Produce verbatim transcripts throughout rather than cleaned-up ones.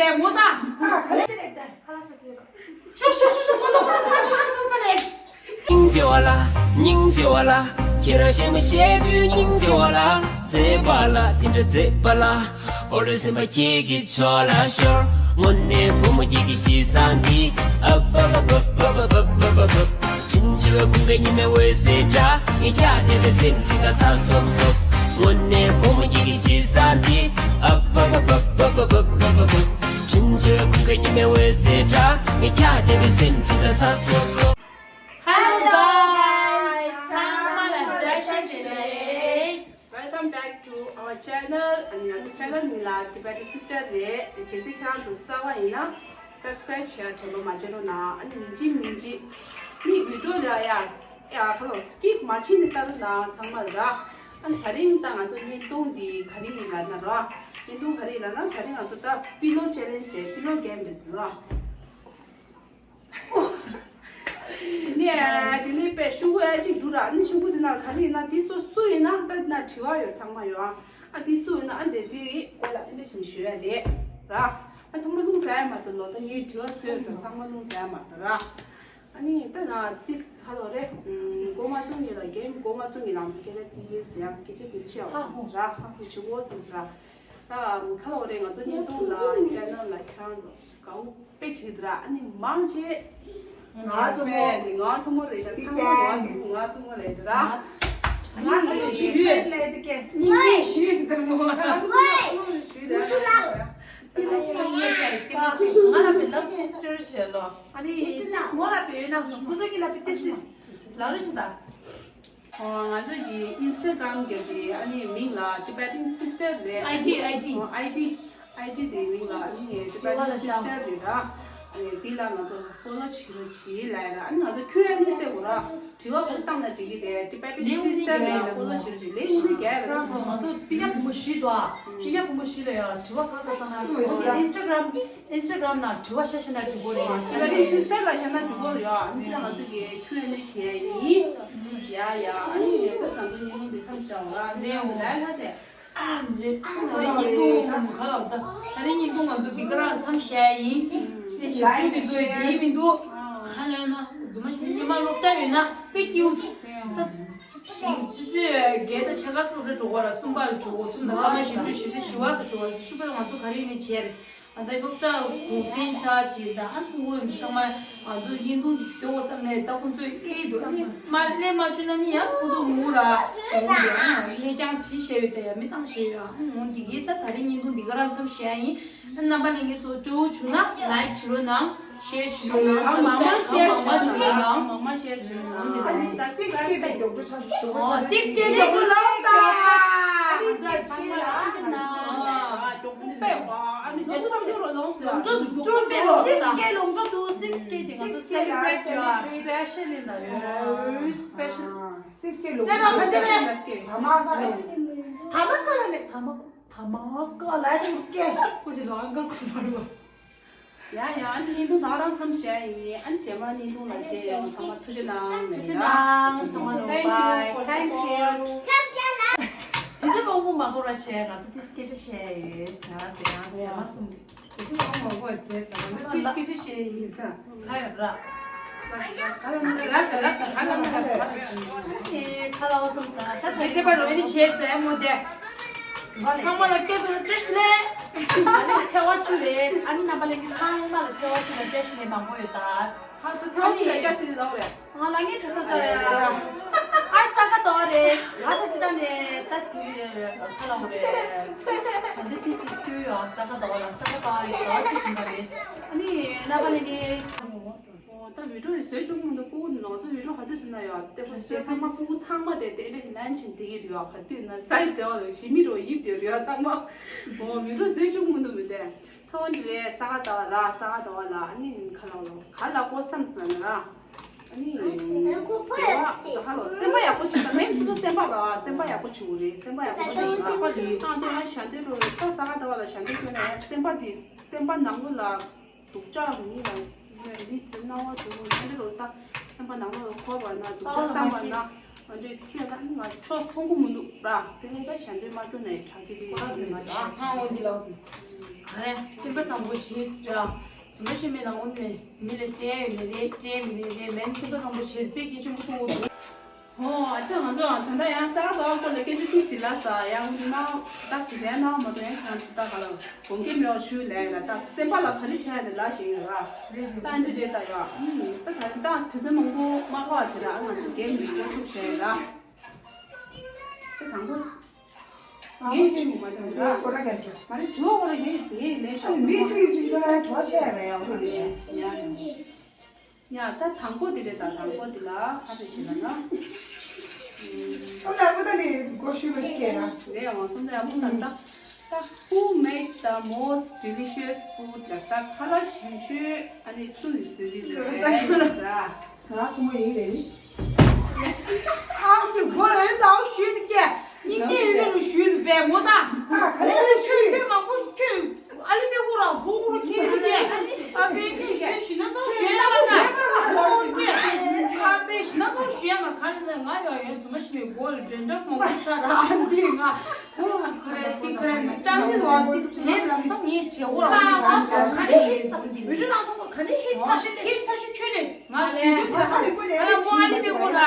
ལས་མོ་ད། ཨ་ག་ལེ་དེ་རེད་ད། ཁ་ལག་ཟ་གི་ཡོད། ཤུ་ཤུ་ཤུ་ཤུ་ཁོ་ལོ་ཁོ་ལོ་ཤུ་ཤུ་ཤུ་ལས། སྙིང་རྗེ་བ་ལ། སྙིང་རྗེ་བ་ལ། ཁྱེད་རང་བཤད་མ་བཤད་དུས་སྙིང་རྗེ་བ་ལ། མཛེས་པ་ལ་དེ་འདྲ་མཛེས་པ་ལ། འོ་ལོ་སེམས་པ་ཁྱེད་ཀྱི་ཕྱོགས་ལ་ཤོར། དངོས་གནས་བུ་མོ་ཁྱེད་ཀྱི་གཤིས་བཟང་འདི། ཨ་པ་པ་པ་པ་པ་པ་པ། དྲིན་ཆེ་བའི་ཀུན་དགའ་ཉི་མའི་འོད་ཟེར་འདྲ། ངས་ཁྱེད་བལྟས་པའི་སེམས་ཅིག་ལ་ཚ་སོབ་སོབ། དངོས་གནས་བུ་མོ་ཁྱེད་ཀྱི་གཤིས་བཟང་འདི། ཨ་པ་པ་པ་པ་པ་པ་པ། དྲིན་ཆེ་བའི་ཀུན་དགའ་ཉི་མའི་འོད་ཟེར་འདྲ། ངས་ཁྱེད་བལྟས་པའི་སེམས་ཅིག་ལ་ཚ་སོབ་སོབ། Hello guys. ཚང་མ་ལ་བཀྲ་ཤིས་བདེ་ལེགས། Welcome back to our channel. ཨ་ནི་ང་ཚོ་channel མིང་ལ་Tibetan Sister རེད། གལ་སྲིད་ཁྱེད་རང་ཚོ་གསར་པ་ཡིན་ན་subscribe བྱེད་ཡ་དྲན་པ་མ་བརྗེད་རོགས་གནང་། ཨ་ནི་ཡིན་གཅིག་མིན་གཅིག་མི་video ལ་ཡ་ཡ་ཁ་ལོ་skip མ་བྱེད་ནས་ལྟ་རོགས་གནང་ཚང་མ་ལ་ར། ཨ་ནི་ད་རིང་ད་ང་ཚོ་བརྙན་ཐུང་འདི་ག་རེ་ཡིན་ལབ་ན་ར། བརྙན་ཐུང་ག་རེ་ཡིན་ལབ་ན་ད་རིང་ང་ཚོ་ད་pillow challenge རེད། pillow game རེད་ར། ནས་དེ་ནས་པས་ཤོག་གུ་ཨ་གཅིག་འབྲུ་ར། ནི་ཤོག་གུ་དེ་ནང་ག་རེ་ཡིན་ན་དེ་སུ་སུ་ཡིན་ན་ད་དེ་ན་དྲི་བ་ཡོད་ཚང་མ་ཡོད་ཨ། ཨ་དེ་སུ་ཡིན་ན་ཨ་འདི་དེ་སྐོར་ལ་ཨ་འདི་བཞིན་ཞུ་ཡ་རེད་ར། ཨ་ཚང་མ་རླུང་ཟ་ཡ་མ་གཏོགས་ལོ་ད་ངའི་དྲི་བ་སུ་ཡོད་དང་ཚང་མ་རླུང་ཟ་ཡ་མ་གཏོགས་ར། ཨ་ནི་ད་ན་དེ་ཧ་ལོ་རེད། མགོ་མ་བཙུགས་ཉིད་ལ་གེམ་མགོ་མ་བཙུགས་ཉིད་ལ་སྐད་ཆ་དེ་ཟེར་ཡ་སྐད་ཆ་དེ་ཤེས་ཨ་ཧ་ཧོ་ར། ཧ་ཧོ་ཆུ་བོ་སམ་ར། ད་ཁ་ལོ་རེད། ང་ཚོ་བརྙན་ཐུང་ལ་channel ལ་ཁྱེད་རང་ཚོ་དགའ་པོ་དཔེ་བྱེད་འདུག་ར། ཨ་ནི་མང་ཆེ་ང་ཚོ་མོ་ནི་ང་ཚོ་མོ་རེད་ཤག་ཚང་མ་ང་ཚོ་མོ་ང་ཚོ་མོ་རེད་འདུག་ར། ང་ཚོ་མོ་ཞུས་ལས་འདུག་གས། སྙིང་ནས་ཞུས་ཟེར་མོ་ང་ཚོ་མོ་ཞུས་ད། ང་ལ་བའི་love history བྱས་ལོ། ཨ་ནི་མོ་ལ་བའི་ན་ཁོ་ཚོ་གི་ལ་བའི་ཏི་སིས་ལ་རུ་ཞིག་ད། ང་ཚོ་གི་Instagram གི་ཨ་ནི་མིང་ལ་Tibetan Sister རེད། ID ID ID ID དེ་མིང་ལ་ཨ་ནི་Tibetan Sister རེད་ར། དེ་ལ་ང་ཚོ་follow བྱེད་རོགས་བྱེད་ལབ་ར། ཨ་ནི་ང་ཚོ་Q and A བཙལ་དགོས་ར། དྲི་བ་གང་བཏང་ན་འགྲིག་གི་རེད། Tibetan Sister ལ་follow བྱེད་རོགས་བྱེད། ལས་ཡིན་ནི་རྒྱལ་ར། ཁྱེད་རང་ཚོ་ང་ཚོ་པི་ཉ་བུ་མོ་བཞི་འདུག་ཨ། པི་ཉ་བུ་མོ་བཞི་ལ་ཡ་དྲི་བ་གང་ག་བཏང་ན་Instagram Instagram ནང་དྲི་བ་བཤད་ཤེས་ན་འགྲིག་གོ་རེད། དེ་བ་རིང་སི་སེར་ལ་བཤད་ན་འགྲིག་གོ་རེད་ཨ། ཨ་ནི་ང་ཚོ་གི་Q and A བྱས་ཡིན། ཡ་ཡ། ཨ་ནི་ང་ཚོ་ད་དུང་ཉིན་མོ་འདི་མཚམས་བཞག་ཨ། ཨ་ནི་ཡང་ལ་ལ་དེ། ཨ་རེད། ད་རེས་ཉིན་གུང་ཁ་ལག་ད། ད་རེས་ཉིན་གུང་ང་ཚོ་འདི་ག་རང་མཚམས་བཞག་ཡིན། དེ་བྱེད་རྒྱུ་དེ་ཚོ་དེ་མི་འདུག་ག་ལ་ན་རྫུན་མ་ཞིག་ཉི་མ་སློབ་གྲྭ་ཡོད་ན་དཔེ་སྐྱིད་པོ་འདུག་ད། ཆུ་ཚོད་བརྒྱད་དང་ཕྱེད་ཀ་སློབ་གྲྭ་འགྲོ་དགོས་ར། གསུམ་པ་ལ་འགྲོ་དགོས། གསུམ་དང་སྐར་མ་བཞི་བཅུ་ཞེ་བཞི་བཞི་པ་ཚོ་འགྲོ་དགོས་ར། ཤུག་པ་ང་ཚོ་ག་རེ་ནས་བྱས་རེད། ཨ་ད་སློབ་གྲྭ་གུང་སེང་ཆགས་བྱས་ས་ཨ་ཕྲུ་གུ་ཚང་མ་ང་ཚོ་བརྙན་ཐུང་ཅིག་བཟོ་དགོས་བསམ་ནས་ད་ཁོང་ཚོས་ཨེ་འགྲོ་ནི་མ་ལས་མ་བྱུང་ན་ནི་ཡང་ཁོང་ཚོ་ངུ་ར། ངུ་ར་ཨ་གནས་རྐྱང་བྱེད་བཤད་ཡོད་ད་ཡ་མི་བཏང་བཤད་ཡོད་ཨ། ངུ་འདི་གི་ད་ད་རེས་བརྙན་ཐུང་འདི་ག་རང་མཚམས་བཞག་ཡིན། རྣམ་པ་ལྷན་རྒྱས་ཚོ་སྤྲོ་བོ་བྱུང་ན་like བྱེད་རོགས་གནང་། share བྱེད་རོགས་གནང་། མང་མང་share བྱེད་རོགས་གནང་། མང་མང་share བྱེད་རོགས་གནང་། ཨ་ནི་six K དེ་མགྱོགས་པོ་ཆགས། མགྱོགས་པོ་ཆགས། six K མགྱོགས་པོ་ལོག་ད། ཨ་ནི་six K ལ་ཨ་ཅེ་ན། མགྱོགས་པོ་པས་པ། ཨ་ནི་རྗེས་སུ་མགྱོགས་རོགས་ལོག་ཟེར། ལོང་འགྲོ་འདུག་སྟོན་པས་ལོག་six K ལོང་འགྲོ་འདུག six K དེ་ང་ཚོ་celebrate བྱེད་special ཡིན་ད་ཡོད། special six K ལོང་འགྲོ་འདུག་ད་མ་ག་རེ། ད་མ་ག་རེ་ད་མ། ཐ་མ་ཀ་ལ་ཆུ་སྐད་ཀུ་ཅི་ལོ་ཨང་ཀལ་ཁུ་མ་རུ། ཡ་ཡ། ཨ་ནི་བརྙན་ཐུང་ད་རང་མཚམས་བཞག་ཡིན། ཨ་ནི་རྗེས་མ་བརྙན་ཐུང་ལ་མཇལ་ཡོང་། ཚང་མ་ཐུགས་རྗེ་གནང་། ཐུགས་རྗེ་གནང་། ཚང་མ་ལོ། Thank you bye for thank you support. དེ་ཚོ་མང་པོ་མ་གོ་ར་བྱས། ང་ཚོ་དེ་སྐད་ཆ་བཤད་ཡོད། ང་རང་ཚོ་ཡང་རྗེས་མ་གསུམ་རེད། དེ་ཚོ་མང་པོ་མ་གོ་བྱས་ཟེར་བ་འདི་སྐད་ཆ་བཤད་ཡིན་ས། ཁ་ཡོད་ར། ཁ་ལ་སོང་ས་ད་དེ་ཚེ་པ་རོ་ནི་བྱས་ཏེ་མོ་དེ། ཚང་མ་ལ་སྐད་དུ་བཀྲ་ཤིས་བདེ་ལེགས། ཨ་ནི་ཚེས་པ་བཅུ་རེད། ཨ་ནི་རྣམ་པ་ལྷན་རྒྱས་ཚང་མ་ལ་ཚེས་པ་བཅུ་ལ་བཀྲ་ཤིས་བདེ་ལེགས་མང་པོ་ཡོད་ད། ཨ་ད་ཚེས་པ་བཅུ་ལ་བཀྲ་ཤིས་བདེ་ལེགས་རེད། ང་ལ་ངའི་གྲོས་ས་ཅོ་ཡ། ཨ་ས་ག་ཟླ་བ་རེད། ང་ད་ཅི་ད་ནས་ད་དུས་ཁ་ལ་འོ་རེད། ད་འདི་ཏི་སི་སྐྱོ་ཡོད། ཨ་ས་ག་ཟླ་བ་ལ་ས་ག་ཟླ་བ་ཡི་ཟླ་བ་གཅིག་ཡིན་པ་རེད། ཨ་ནི་རྣམ་པ་ལྷན་རྒྱས། ཨོ་ད་བི་ཌིའོ་ཡི་བཟོས་བཅུག་མི་འདུག་ཕྲུ་གུ་ནང་ཚོ་བི་ཌིའོ་ག་དུས་བཟོས་ན་ཡོད་དེ་ཚོ་ཚང་མ་ཕྲུ་གུ་ཚང་མ་དེ་དེ་ལས་ནན་ཆིན་དེ་གི་རེད་ཡོད། ག་དུས་ན་སའི་དེ་བ་ལ་ཞི་མི་རོ་ཡིབ་དེ་རེད་ཡོད་ཚང་མ། ཨོ་བི་ཌིའོ་བཟོས་བཅུག་མི་འདུག་མི་དེ་ཐ་ཝན་དེ་རེད། ས་ག་ཟླ་བ་ལ་ས་ག་ཟླ་བ་ལ་ཨ་ནི་ག་ལ་ལོ་ག་ལ་ཀོ་སམ་སན་ན་ཨ་ནི་དེ་བ་ད་ག་ལོ་སེམས་པ་ཡག་པོ་བྱེད་ད་མེད་ཚོ་སེམས་པ་ལ་སེམས་པ་ཡག་པོ་བྱུང་རེད། སེམས་པ་ཡག་པོ་བྱུང་རེད། ཨ་ཁ་ལི་ཨ་ཚོ་ང་ཞལ་འདོན་རོ་ད་ས་ག་ཟླ་བ་ལ་ཞལ་འདོན་སྐྱོན་ན་ཡང་སེམས་པ་དེ་སེམས་པ་ནང་ལོགས་ལ། སྡུག་ཅག་མི་ལ་མི་དེ་སྣང་བ་དུ་ཆ་འདི་རོ་ད་སེམས་པ་ནང་ལོགས་འཁོར་བ་ན་སྡུག་ཅག་བསམ་པ་ན་ང་ཚོས་ཁྱོད་ད་ནི་ང་ཆོས་མཐོང་གི་མི་འདུག་ར། དེ་ནས་ད་ཞལ་འདོན་མ་སྐྱོན་ནས་དྲག་གི་རེད་ཡིན་ན་ད། ཧང་འོ་འདི་ལགས་སོ། ཨ་རེ། སེམས་པ་བཟང་པོ་བྱེད་ཟེར། རྫུན་མ་བཤད་མེད་ན་དངོས་གནས་མི་ལ་སྤྲད་ཡོད་ནི་རེད། སྤྲད་མི་ནི་རེད། མེད་ན་སེམས་པ་བཟང་པོ་བྱེད་དཔེ་གལ་ཆེན་པོ་མཐོང་གི་འདུག་ཨོ། ཨ་ཅག་ང་ཚོ་ད་ལྟ་ཡང་ས་ག་ཟླ་བ་སྐོར་ལ་སྐད་ཆ་ཏོག་ཙམ་ལབ་ས། ཡང་མི་མང་ད་དེ་གའི་ནང་མ་གཏོགས་ཡང་གང་ཚོ་ད་ག་ལ་དགོངས་འགལ་མེད་པ་ཞུ་ལས་ལ། ད་སེམས་པ་ལ་ག་ལེ་དྲན་ལས་ལ་ཞིག་ཡོད་ར། ད་འདི་རེད། ད་ཡོད། ཨུམ། ད་ད་ད་དུས་ཚོད་མང་པོ་མ་འགོར་བ་བྱེད་ར། ང་ཚོ་རྒན་མི་འགོ་ཐུག་བྱས་ར། ད་དང་པོ། ངས་དྲི་བ་མ་དྲི་བ། ཁོ་རང་གིས་དྲི། མ་རེད། དྲི་བ་ཁོ་རང་ངས་ངས་ལན་ཤོག་མི་གཅིག་གིས་གཅིག་ཁོ་རང་དྲི་བ་བྱས་པ་ཡང་ཁོ་རེད། ཡ་ཡ། ད་དང་པོ་འདི་རེད། ད་དང་པོ་འདི་ལ་ཁ་ཤས་ཤིག་ལ་ན། སོ་ད་པོ་ད་ནི་གོ་ཤུ་ལ་ཤི་ཀེ་ན། རེད་ཡ། ང་སོ་ད་ཡ་མོ་ད་ད། ད་Who made the most delicious food? ལ་ད་ཁ་ལ་ཞིམ་ཤོས་ཨ་ནི་སུ་ཡིས་བཟོས་ཟིན་ཟེར་བས་ད། ང་ཚོ་མོ་ཡིན་རེད། ཨ་ཀྱི་མགོ་ལ་ཡོད་དང་ཞུས་ཏེ་སྐད། སྙིང་རྗེ་ཡོད་ནི་རུ་ཞུས་ཏེ་བས་མོ་ད། ཨ་ག་རེ་ག་རེ་ཞུས། ཁྱོད་མང་པོ་ཁྱོད་ཨ་ལི་པེ་ཀོ་ར་མགོ་ཀོ་ར་ཁྱེད་ཀྱི་སྐད། ཨ་པེ་ཁྱོད་ཞི་ན་ཞི་ན་ཚོགས་ཞུས་ལ་ད། ཨ་པེ་ཞི་ན་ཚོགས་ཞུས་ལ་ག་རེ་ན་ང་ཡང་ཡོད་རྫུན་མ་ཞིག་མེད། མགོ་ལ་ཌན་ཌྲབ་མང་པོ་ཤར་ར། ཨ་འདི་ང་ཁོ་ར་ཁོ་ར་ཏི་ཁོ་ར་ནི་ཀྲང་ནི་ཝ་ཏི་སི་བྲེད་ལམ་སང་ངས་བྲེད་འོ་ར། ཨ་ང་ཚོ་ག་རེ་ཧེ་བུ་ཅུ་ནང་ཐོག་ག་རེ་ཧེ་ཚ་ཤེ་ལེ། ཧེ་ཚ་ཤེ་ཁྱོད་ལེ། ང་ཞུ་རྒྱུ་ད་ཁ་རེ་ཁོ་ལེ། ཨ་མོ་ཨ་ལི་པེ་ཀོ་ར།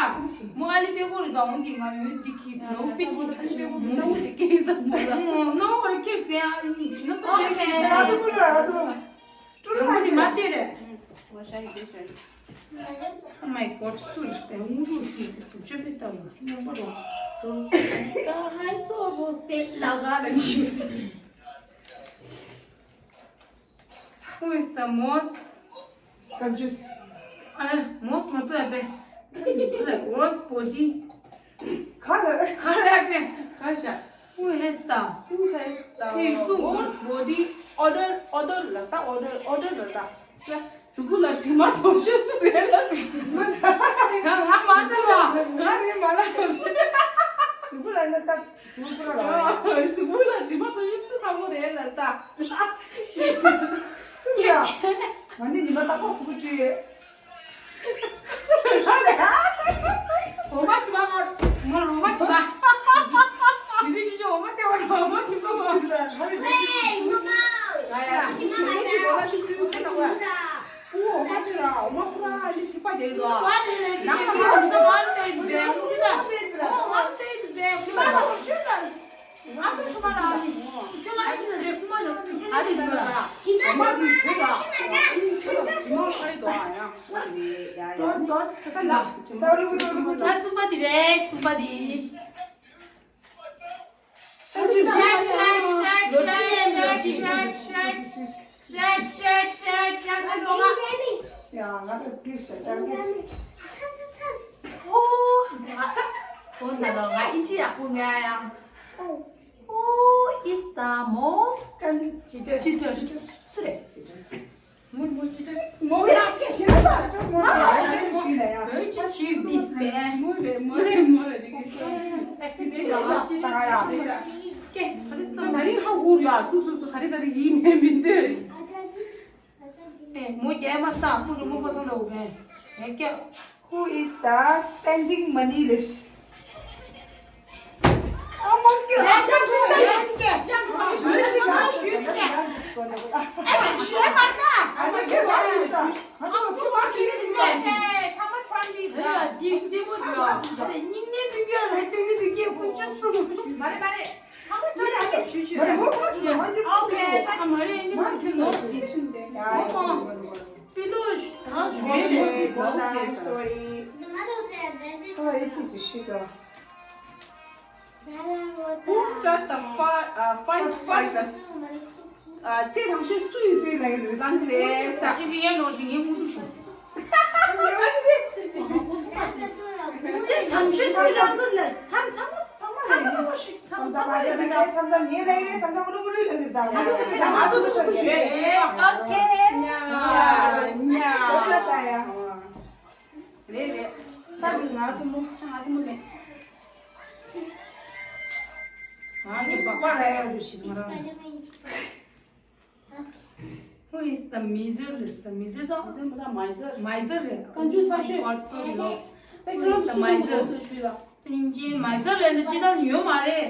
མོ་ཨ་ལི་པེ་ཀོ་རི་དང་འོན་ཏེ་ང་ཡོད་འདི་ཁི་ནོ་པེ་ཁི་ས་ཤེ་མོ་ནོ་འདི་ཁི་ས་མོ་ར། ནོ་ཧོ་རི་ཁེ་སི་པེ་ཨ་ཞི་ན་ཚོགས་ཞེ་ན་ཚོགས་ཀྲུ་ལ་ང་ཚོ། ཏུ་རུ་མ་དེ་མ་དེ་རེད། ང་ཤ་ཡི་དེ་ཤ་ཡི། Oh my God, སུ་རེད་པས་དངུལ་ལུག་ཤུ་དུ་ཅོ་པི་ཏ་མ་ཉོན་པ་རོ། ཚོ་ཀ་ཧའི་ཚོ་བོ་སེ་ལ་ག་ལ་ཉི། Who is the most? Confused. ཨ་རེ། most མ་གཏོགས་ཨ་པེ། ཁ་ལ་worst body. ཁ་ལ། ཁ་ལ་ཨ་པེ། ཁ་ཤ། Who has the Who has the Hey, so worst body odor? Odor ལ་ད་odor, odor ལ་ད། ཡ། གཟུགས་པོ་ལ་དྲི་མ་བཟོ་ཤེས་སུ་རེད་ལ། ང་ང་མ་ལྟ་བ། ང་རེད་མ་ལ། གཟུགས་པོ་ལ་ན་ད་གཟུགས་པོ་ལ། གཟུགས་པོ་ལ་དྲི་མ་བཟོ་ཤེས་སུ་ཁག་པོ་རེད་ལ་ད། སུ་ཡ། ང་ནི་ཉི་མ་རྟག་པར་གཟུགས་པོ་བཀྲུས། འོ་མ་བྱི་མ་མོར་མོར་འོ་མ་བྱི་མ། དེ་མི་ཤི་ཤི་འོ་མ་སྟེར་བ་ལ་འོ་མ་བྱི་མ་མོར། ཧེ་ཡུ་མ། ཡ་ཡ། ཡུ་མ་ཡ། འོ་མ་བྱི་མ་ཁ་ན་བ། པུ་འོ་མ་བྱི་མ་འོ་མ་ཕུ་ར་ལི་ཐིག་པ་རེད་དོ། ནང་ལ་མ་འོ་མ་སྟེར་དུ་བས་འོ་མ་སྟེར་དུ་བས་བྱི་མ་མོར་ཤུ་ད། ང་ཚོ་ཧྲུ་མ་ར། ཁྱོད་ང་ཨེ་ཤི་ན་རེ་ཁུ་མ་ལ་ཨེ་ན་རེ་མ་ར། ཁྱི་མ་ཁྱི་མ་ཁྱི་མ་ཁྱི་མ་ཁྱི་མ་ཁྱི་མ་ཁ་རེ་དོ་ཨ་ཡང་སོ་རེ་ཡ་ཡ། ཌོན་ཌོན་ཁ་ལ། ད་རུ་རུ་རུ་རུ། ད་གསུམ་པ་དེ་རེད། གསུམ་པ་དེ། ཤེག་ཤེག་ཤེག་ཤེག་ཤེག་ཤེག་ཤེག་ཤེག་ཤེག་ཤེག་ཤེག་ཤེག་ཡ་ང་ཚོ་འདིར་ཤ་ཅང་གི། ཨོ། ཨོ་ན་ལོ་ང་ཨིན་ཇི་ཡག་པོ་ངའི་ཡང་། Who is the most ཀན་ཅི་ཏྲ། ཅི་ཏྲ། སུ་རེད། ཅི་ཏྲ་སུ། མོ་མོ་ཅི་ཏྲ། མོ་ཡ་སྐད་ཤེས་ན་ད། མོ་ཡ་ཤེས་ཤེས་ན་ཡ། བོད་ཅི་ཅི་འདི་སྤེ། མོ་རེད་མོ་རེད་མོ་རེད། དེ་གི་ཅི་ཏྲ་ཅི་ཏྲ་ཅི་ཏྲ། སྐད་ག་རེ་ཟ། ད་རིང་ཧ་གོ་ལ་སུ་སུ་སུ་ག་རེ་ག་རེ་ཡིན་མིན་མི་འདོད། ཨེ་མོ་རྒྱལ་མ་ལྟ་ཁོ་རི་མོ་པ་སང་ལ་འོ་བས་ཡ་སྐད། Who is the spending money list? Who start the fi- uh, fight first? ཨ་ཙེ་དང་ཤོས་སུ་ཡིན་ཟེར་ལ་ཡིན་རེད་ཟེར་རེད་ཟེར། ཅི་བི་ཡན་ལོ་ཞིག་ཡིན་མུ་ཏུ་ཤོག་ཙེ་དང་ཤོས་སུ་ཡིན་ལ་ལ་ཚང་ཚང་མ་ཚང་མ་ཚང་མ་ཞིག་ཚང་མ་ཚང་མ་ཡིན་ད། ཚང་མ་ངའི་ལ་ཡིན་ཚང་མ་ཨུ་རུ་ཨུ་རུ་ལ་ཡིན་ད། ང་ཚོ་སུ་ཡིན་ད། ང་ཚོ་སུ་ཤོད་རེད། ཨོ་ཁེ། ཉ་ཉ་ཉ་ལ་ས་ཡ། རེད་རེད། ད་ང་ཚོ་མོ་ང་ཚོ་མོ་ལས། ང་གི་པ་པ་ར་ཡ་རུ་ཞིག་མ་ར། Who is the miser? Is the miser the miser? མའི་ཛར། མའི་ཛར་རེད། ཀན་ཇུ་ས་ཤོད། God so low. Who is the miser? སྙིང་རྗེ། མའི་ཛར་ལས་འདི་ཅི་ལྟར་ཡོད་མ་རེད།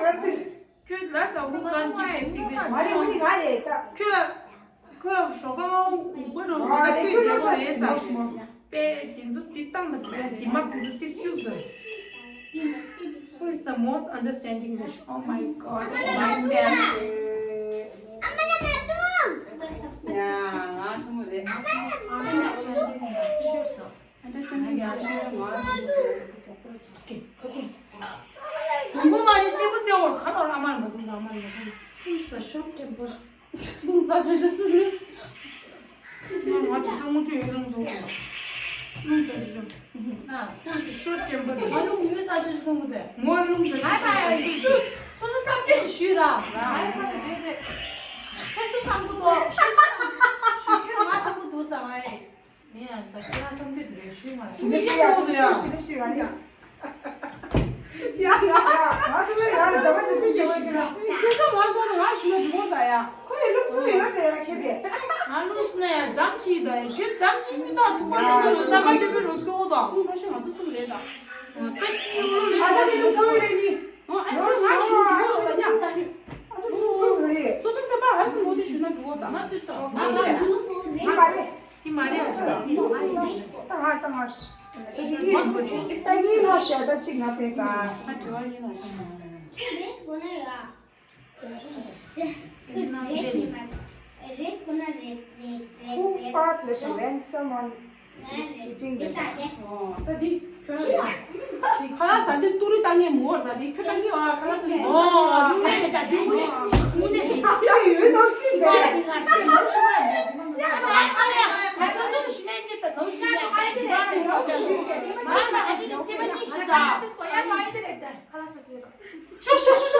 ཁྱོད་ལ་ས་who can't keep a secret? མ་རེད། འོ་ནི་ང་རེད་ད། ཁྱོད་ལ་ཁོ་ལ་ཞོགས་པ་ང་འུ་གོ་ནང་ཨ་ལ་རེད། ཁྱོད་ལ་ས་ཡོད་ས་ཡོད་ས་མོ་མོ། པས་དེ་ཚོ་དེ་བཏང་ད་དེ་མ་དེ་ཚོ་དེ་སྐྱུག་ཟེར། Who is the most understanding? Oh my God, myself. ཡ་ང་ཆུང་མོ་རེད། Understanding. Understanding. ཡ་ཤོད་ང་ཆུང་མོ་རེད། དུང་པོ་མ་ནི་རྩེ་མོ་རྩེ་བར་ཁ་ནོར་ཨ་མར་མ་དུང་ཨ་མར་མ་དུང་། Who is the short temper? རླུང་རྩ་ཆེ་ཆེ་སུ་རེད། རླུང་རྩ་ཆེ་ཆེ་དངོས་གྲུབ་ཡོད་རླུང་རྩ་ཆེ་ཆེ། རླུང་རྩ་ཆེ་ཆེ། ཨ། ཁོ་ཚོ་ཤོར་ཊེམ་པར་རེད། ང་རླུང་རྩ་ཆེ་ཆེ་གཏོང་གི་འདུག་ངོ་རླུང་རྩ་ཆེ་ཆེ། ཧའི་ཕ་ཡ། སོ་སོ་བསམ་གྱི་ཞུས་ར། ཧའི་ཕ་ཡ་རེད་རེད། ཁྱེད་སུ་བསམ་གི་འདུག་ཞུ། ཁྱོད་ང་བསམ་གི་འདུག་ཟེར་བ་ཡིན། ཡིན་ཡང་ད་ཁྱེད་རང་བསམ་གྱི་འདུག་རེད་ཞུས་མ་རེད། ཞི་མི་ཞིག་ཡ་ཁོ་ཚོ་ཞི་མི་ཞིག་ཡ་ཡ། ཡ་ཡ། ང་ཚོ་ལ་ཡ་འཛམ་བུ་ཙི་སི་ཞེ་པོ་ཡོད་ལ། ཁྱེད་ཚོ་ང་ཚོ་ལ་ང་ཞུ་ན་འགྲིག་གོ་ད་ཡ། ཁོ་ཡི་ལུགས་སུ་ཡོད་ད་ཡ་ཁྱེད་པས། ང་ལུགས་སུ་ན་ཡ་འཛམ་གཅིག་ད་ཡ། ཁྱེད་འཛམ་གཅིག་མི་ད་ཐུག་པ་ཡ་ལུགས་སུ་འཛམ་པ་དེ་ཚོ་ལོ་སྐྱོ་བོ་ད། ཁོང་ཁ་ཤས་ང་ཚོ་གསུམ་རེད་ད། ད་ཀི་ཡོ་ལོ་ལ་ཨ་ཅག་གི་ལུགས་སུ་རེད་ནི། ཨ་ཅག་ང་ཞུ་འགྲིག་གོ་ད་ཡ། ཨ་ཅག་གི་ལུགས་སུ་རེད། སོ་སོ་སེམས་པ་ཧ་སུ་མོ་དེ་ཞུ་ན་འགྲིག་གོ་ད། ང་ཚོ་ད་ང་ང་རེད། ང་མ་རེད། དེ་མ་རེད་ཨ་ཅག་ད་ང་ད་ང་ད་ངས་ལོ་ཞོ་ད་གཅིག་ང་དཔེ་ས། ང་དྲི་བ་ཡིན་ལ་ཞོ། ཁྱེད་རེད་གོ་ན་ཡ། རེད་གོ་ན་རེད་རེད་རེད། Who fart the ransom on this eating the ད་འདི་ཁྱོད་རང་ཅིག་ཁ་ལག་ཟ་དུས་ཏུ་རི་བཏང་ངེས་མོ་བར་ད་འདི་ཁྱོད་བཏང་གི་ཨ་ཁ་ལག་ཟ་ངེས་ཨོ་ཨ་ཁུ་ནས་ད་འདི་ཁུ་ནས་ཁུ་ནས་འདི་ཡ་ཡོད་ནོ་སི་བེ། ཁ་ལག་ཟ་ངེས་ད་ནོ་ཤི་ནས་ཁ་ལག་ཟ་ངེས་ད་ནོ་ཤི་ནས་ཁ་ལག་ཟ་ངེས་ད་ནོ་ཤི་ནས་ཁ་ལག་ཟ་ངེས་ད། ཆུ་ཆུ་ཆུ།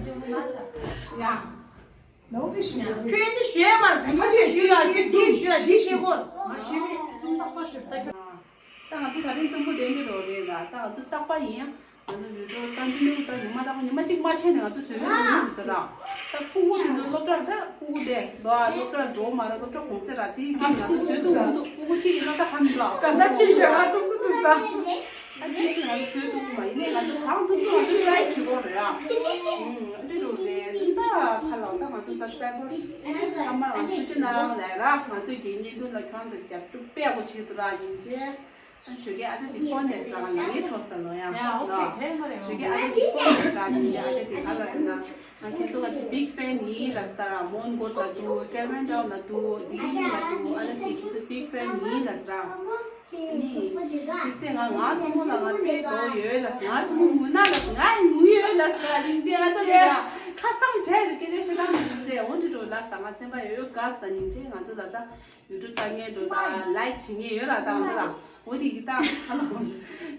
ཡ། ནོ་བི་ཞུ་ཡ། ཁྱོད་ནི་ཞུ་ཡ་མ་རེད། ད་ངས་ཞུ་ཡ། ཁྱོད་ཀྱིས་ཞུ་ཡ། འདི་ཤེས་སྐོར། ང་ཞུས་མེད། སུམ་རྟགས་པ་ཞུ་ད་ཁྱོད། ད་ང་ཚོ་ད་རིང་གཙང་པོ་དེ་འདྲ་རོགས་རེད་ལ། ད་ང་ཚོ་རྟག་པ་ཡིན་ཡ། ང་ཚོ་ཡུལ་གྲོ་ད་འདི་ནུ་ད་ཉི་མ་ད་ཉི་མ་གཅིག་མ་ཆད་ནས་ང་ཚོ་བཟོས་བཟོས་བཟོས་བཟོས་ཟེར་ར། ད་ཕྲུ་གུ་དེ་ཚོ་སློབ་གྲྭར་ད་ཕྲུ་གུ་དེ་ལོ་ཨ་སློབ་གྲྭར་འགྲོ་མ་ར། སློབ་གྲྭ་གུང་སེང་ར། དེའི་རྐྱེན་ང་ཚོ་བཟོས་ཐུབ་མི་འདུག་ཕྲུ་གུ་གཅིག་ཡིན་ན་ད་ཧ་མི་ལ། ག་ད་ཆུ་ཞོ་ང་ཐུག་གི་འདུག་ས། ཨ་དེ་ཕྱིན་ང་ཚོ་བཟོས་ཐུབ་ཀྱི་མ་ཡིན་ནའི་ང་ཚོ་གང་ཐུབ་ཐུབ་ང་ཚོ་ཊ་རའེ་བྱེད་དགོས་རེད་ཨ། ཨུམ། ཨ་འདྲ་རུ་རེད། ད་ཁ་ལག་ད་ང་ཚོ་སབ་སི་ཀ་རའེ་བར་ཚང་མ་ལ་ཐུགས་རྗེ་གནང་ལབ་ར། ང་ཚོའི་རྒན་གཉིས་འདུག་ལ་ཁྱོད་ཚོ་རྒྱབ་སྐྱོར་དཔེ་ཡག་པོ་བྱེད་ཀྱི་འདུག་ར། ཡིན་ཅེ། ཨ་ཞོགས་ཀས་ཨ་ཅག་ཅིག་ཕོན་ནས་ཟ་ང་ལ་ངའི་ཁྲོ་ས་ལོ་ཡ། ཡ་ཨོ་ཁེ། ཕན་མ་རེད། ཞོགས་ཀས་ཨ་ཅག་ཅིག་ཕོན་ནས་ཟ། ཡིན་ཅེ་ཨ་ཅག་དེ་ག་ལ་ཟེར་ན། ང་ཁྱེད་ཚོ་ལ་ཅིག་བིག་ཕེན་ཡིན་ལ་ཟེར། མོན་གྷོ་ལ་འདུག་ཀེལ་ཝན་ཊའུན་ལ་འདུག་ལྡི་ལི་ལ་འདུག་ཨ་ཅག་ཅིག་ཁྱེད་ཚོ་བིག་ཕེན་ཡིན་ལ་ཟེར། ནི། དེ་ཚེ་ང་ང་ཚོ་མོ་ལ་ང་དཔེ་དོ་ཡོད་ལ་ཟེར། ང་ཚོ་མོ་མུ་ན་ལ་ཟེར། ང་ཡི་མུ་ཡོད་ལ་ཟེར། ཡིན་ཅེ་ཨ་ཅག་དེ་ཡ་ཁ་སང་བྲལ་ཟེར་སྐད་ཆ་བཤད་སྟངས་མི་འདུག་སྟེ། འོ་འདི་འགྲོ་ལ་ཟེར། ང་སེམས་པ་ཡོད་ག་ཟེར། ཡིན་ཅེ་ང་ཚོ་ལ་ད་ཡུ་ཊུབ་ལྟ་མཁན་འགྲོ་ད་ལའིག་བྱེད་མཁན་ཡོད་ར། ད་ང་ཚོ་ལ་འོ་དེ་གི་ད་ཁ་ལ་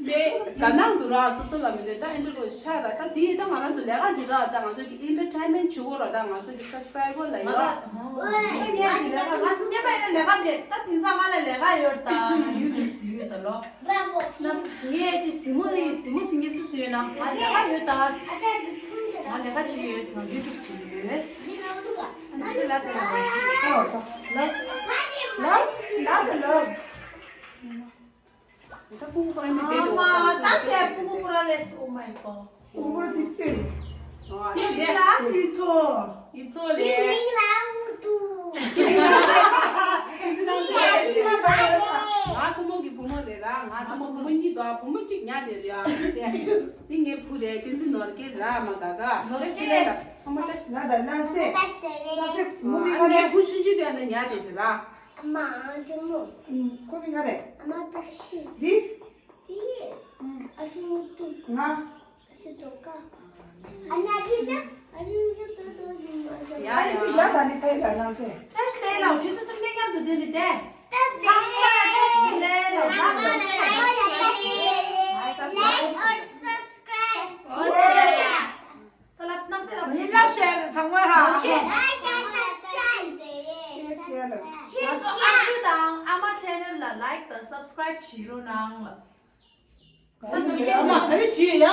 དཔེ་དགའ་སྣང་འདུག་ར། སོ་སོ་ལ་མི་འདོད་ད་ཨེ་འདྲ་རོ་ཤ་ར། ད་དེ་ད་ང་རང་ཚོ་ལས་ཀ་བྱེད་ར། ད་ང་ཚོ་གི་ཨེན་ཊར་ཊེན་མེན་ཊི་བྱེད་དགོས་ར། ད་ང་ཚོ་གི་སབ་སི་ཀ་རའེ་བར་ལ་ཡོད། ང་ད་ང་ཉལ་བྱེད་ལས་ཀ་ང་ཉལ་པ་ཡིན་ན་ལས་ཀ་མེད། ད་དེང་སང་ང་ལ་ལས་ཀ་ཡོད་ད། ཡུ་ཊུབ་ཟིན་ཡོད་ད་ལོ། ངས་ཅི་གཟིགས་མོ་ནི་གཟིགས་མོ་གཟིགས་མཁན་སུ་སུ་ཡོད་ན་ང་ལས་ཀ་ཡོད་ད། ང་ལས་ཀ་བྱེད་ཀྱི་ཡོད། ང་ཡུ་ཊུབ་ཟིན་ཡོད། ལབ་ལབ་ལབ་ལབ། ད་ཕྲུ་གུ་ཕ་ར་མི་བསྡད་འདུག་ཨ་མ་ད་དེ་ཕྲུ་གུ་ཕ་ར་ལེགས། Oh my god. ཕྲུ་གུ་ཕ་ར་དེ་སྟེར། ཨ་དེ་དེ་ལ་དུས་ཚོད། དུས་ཚོད་རེད། དེ་མིང་ལ་ཨུ་ཐུ། ང་ཚོ་མོ་གི་བུ་མོ་རེད་ར། ང་ཚོ་མོ་བུ་མོ་གཉིས་འདུག་བུ་མོ་གཅིག་ཉལ་བསྡད་རེད་ཨ། དེ་དེ་ངའི་བུ་རེད། དེ་ཚོ་ནོར་སྐལ་ར་མ་ག་ག་ནོར་སྐལ་ཚང་མ་བཀྲ་ཤིས། ང་དང་ལ་སེ་ལ་སེ་མོ་མི་ང་ངའི་རེད། བུ་ཆུང་ཆུང་དེ་ནས་ཉལ་བསྡད་རེད་ར། ཨ་མ་ཨ་ཅོ་མོ། ཁོ་མི་ང་རེད། ཨ་མ་ད་ཤི། འདི། དེ། ཨ་ཤི་མོ་ཏུ། ང་། ཨ་ཤི་ཏོ་ཀ་ཨ་ན་དེ་ད། ཨ་ཤི་ཏོ་ཏོ་ཡིན་མ་ད། ཡ་ཨ་ནི་ཅིག་ཡ་ད་ནི་ཕའི་ལ་ལ་སེ། ད་ཤི་ལེ་ལ་དུས་ཚོད་སུམ་ཀེ་མཉམ་དུ་དེ་ནི་དེ། ད་ཚང་མ་ལ་ད་ཤི་ལེ་ལ་ད་ད་ད། Like or subscribe. ད་ལབ་ནང་ཚེ་ལ་མི་ལ་ཤེར་ཚང་མ་ཧ། ཨོ་ཁེ། Like and subscribe. ཤེར་བྱས་ལ། ང་ཚོ་ཨ་ཤུ་དང་ཨ་མ་ཆེ་ནལ་ལ་ལའིག་དང་སབ་སི་ཀ་རའིབ་བྱེད་རོགས་གནང་ལ། ཨ་མ་ག་རེ་བྱེད་ཡ།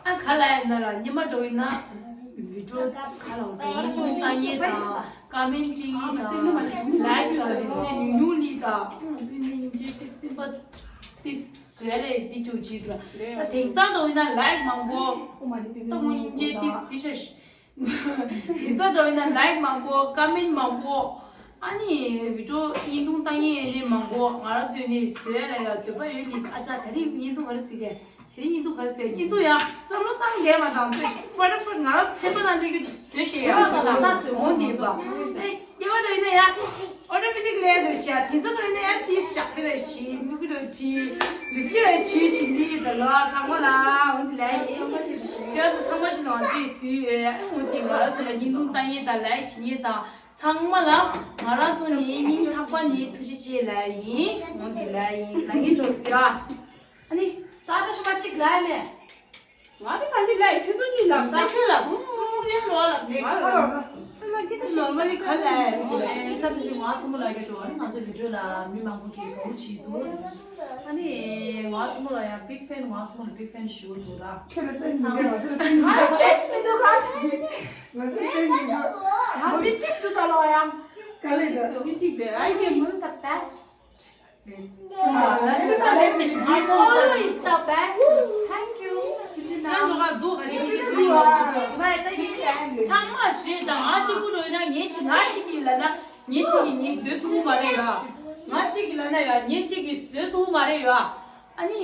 ཨ་ག་ལ་ཡ་ན་ལ་ཉི་མ་འགྲོ་ཡིན་ན་བི་ཌིའོ་ག་ལ་འགྲོ་ཡིན་ལྟ་མཁན་དང་ཀ་མེན་ཊི་བྲིས་མཁན་དང་ལའིག་དང་རིག་རྩལ་ཉུང་ཉུང་ལི་དང་ཉིན་རྗེས་ཀྱི་སེམས་པ་ཏི་བཟོས་རེད། འདི་ཅུ་བྱེད་འདུག་ད་དེང་སང་འགྲོ་ཡིན་ན་ལའིག་མང་པོ་ད་མོ་ཉིན་རྗེས་ཏི་ཏི་ཤ་ཤ། དེང་སང་འགྲོ་ཡིན་ན་ལའིག་མང་པོ་ཀ་མེན་མང་པོ། ཨ་ནི་བི་ཌིའོ་བརྙན་ཐུང་ལྟ་མཁན་ཡིན་མང་པོ། ང་རང་ཚོས་ནི་བཟོས་ལ་ཡ་འདོད་པ་ཡོད་ནི། ཨ་ཅག་དེ་རིང་བརྙན་ཐུང་ག་རེ་གཟིགས་གས། དེ་རིང་བརྙན་ཐུང་ག་རེ་བཟོས། བརྙན་ཐུང་ཡང་བསམ་བློ་བཏང་བསྡད་མ་དང་དུས་ཕ་ཏ་ཕ་ཏ་ང་རང་སེམས་པ་ནང་སླེབས་ཀྱི་བཟོས་ཤེས་ཡ། བྱས་པ་དང་ལམ་སང་བཟོས་འོང་དེ་བ། ཨེ་སྐྱེ་བ་འགྲོ་ཡིན་ན་ཡ། ཨོ་ཏོ་མེ་ཊིག་ལས་འགྲོ་ཤག་དེང་སང་འགྲོ་ཡིན་ན་ཡ་ཏིས་ཞག་ཚེ་ར་ཤི་མི་ཀུ་ར་ཏི་ལི་ཤི་ར་ཆུ་ཆི་ལི་ད་ལོ་ཚང་མ་ལ་འོ་འདི་ལ་ཡིན། ཁྱོད་ཚོ་ཚང་མ་ཞིག་ནང་ཅི་སུ་ཡོད། འོ་འདི་ང་རང་ཚོ་ལ་བརྙན་ཐུང་ལྟ་མཁན་དང་ལའིག་བྱེད་མཁན་དང་ཚང་མ་ལ་ང་རང་ཚོ་ནི་སྙིང་ཐག་པ་ནས་ཐུགས་རྗེ་ཆེ་ལབ་ཡིན། འོ་འདི་ལ་ཡིན། ལ་ངའི་གྲོགས་ཟེར་ཨ། ཨ་ནི། ད་ལྟ་ཞུ་བ་གཅིག་ལབ་མེད། ང་དེ་གང་ཅི་ལབ་ཁྱོད་ཚོ་གཉིས་ལབ་ད། ད་ཁྱོད་ལབ། ཨུམ་ཨུམ་ཡང་ལོ་ལབ་ནས་ང་ལབ། ད་ལ་ཁྱེད་ཚོ་ནོར་མ་ལི་ག་ལབ། ས་ད་ཞུ་ང་ཚོ་མོ་ལ་གི་འགྲོ་ཨ་ནི་ང་ཚོ་བི་ཌིའོ་ལ་མི་མང་པོ་གིས་གོ་བྱེད་འདུག་ཨ་ནི་ང་ཚོ་མོ་ལ་ཡང་བིག་ཕེན། ང་ཚོ་མོ་ལ་བིག་ཕེན་ཞུ་འདུག་ར། ཁྱེད་ལ་ཕེན་མི་འདུག་ང་ལ་ཕེན་མི་འདུག་ག་ང་ཚོ་ཕེན་མི་འདུག་ང་ཕེན་གཅིག་འདུག་ད་ལོ་ཡང་། ག་ལེ་འདུག་ཕེན་གཅིག་དེ་ཨའི་ཀེ་མོ། Always the best. Always the best. Thank you. ཚང་མ་ཞེས་དང་ང་གཅིག་པུ་འགྲོ་ཡིན་ན་ངས་ཅི་ང་གཅིག་གིས་ལབ་ན་ངས་གཅིག་གིས་ངས་བཟོས་ཐུབ་མ་རེད་ཡ། ང་གཅིག་གིས་ལབ་ན་ཡ་ངས་གཅིག་གིས་བཟོས་ཐུབ་མ་རེད་ཡ། ཨ་ནི།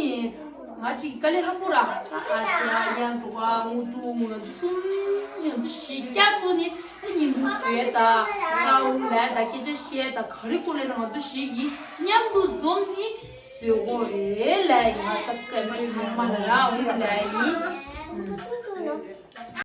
ང་ཅིག་དཀའ་ལས་ཁག་པོ་ར། ཨ་ཅག་ཡང་འགྲོ་བ་དངོས་གྲུབ་ང་ཚོ་གསུམ་ཞིག་ང་ཚོ་ཞིག་བསྐྱར་ཐོག་ནས་ཨ་ཉིན་གུང་བཟོས་ད་ཁ་འུ་ལས་ད་སྐད་ཆ་བཤད་ད་ག་རེ་ཀོ་ལས་ད་ང་ཚོ་ཞིག་གིས་མཉམ་དུ་འཛོམས་ནས་བཟོས་གོ་རེད་ལས་ང་སབ་སི་ཀ་རའེ་བར་ཚང་མ་ལ་ར་འུ་ལས་ཡིན།